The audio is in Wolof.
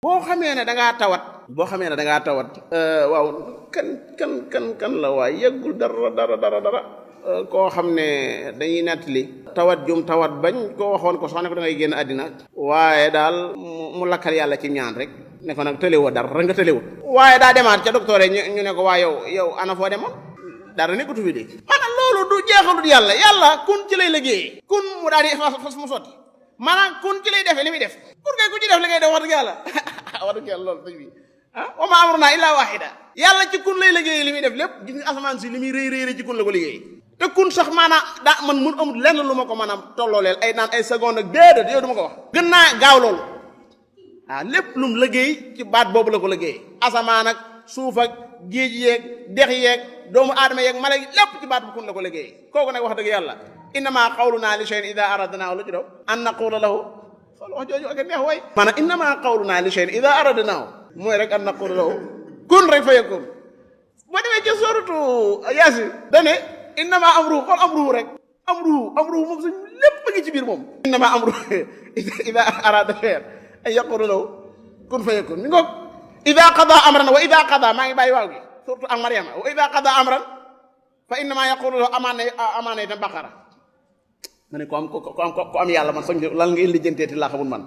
boo xamee ne dangaa tawat waaw kan la waay yëggul dara koo xam ne dañuy nettali tawat jum tawat bañ ko waxoon ko sax ne ko da ngay génn àddina waaye daal mu lakkal yàlla ci ñaan rek ne ko nag tëlewoo dara nga tëlewut waaye daa demaat ca docteur yi ñu ne ko waa yow ana foo demoon dara nekkatu fi de maanaam loolu du jeexalut yàlla kun ci lay liggéeyee kun mu daal di fas mu sotti maanaam kun ci lay defee li muy def pour que ku ci def li ngay def wax dëgg yàlla loolu sëñ bi wa ma amruna illa wahida yàlla ci kun lay liggéeyee li muy def lépp gis nga asamaan si li muy rëy ci kun la ko liggéeyee te kun sax maanaam man mun amul lenn lu ma ko mën a tollooleel ay naan ay seconde ak déedéet yow du ma ko wax gën naa gaaw loolu lépp lum liggéey ci baat boobu la ko liggéey asamaan ak suuf ak géej yeeg dex yeeg doomu aadama yeeg mala lépp ci baat bu kun la ko liggéey kooku nag wax dëgg yàlla innama qawluna li shay'in idha aradnahu lu ci daw an naqula lahu xool wax jooju ak neex way maanaam innama qawluna li shay'in idha aradnahu mooy rek an naqula lahu kun rek fa yakun boo demee ci suratu Yaasin dane innama amruhu xool amruhu rek amruhu moom suñ lépp ngi ci biir moom innama amruhu idha arada shay'an an yaqula lahu kun fa yakun mi ngoog idha qada amran wa idha qada maa ngi bàyyi waaw gi surtout ak Maryama wa idha qada amran fa innama yaqulu lahu amaana itam baqara ma ne ko am yàlla man soñ lan nga lijjanteeti laa xamul man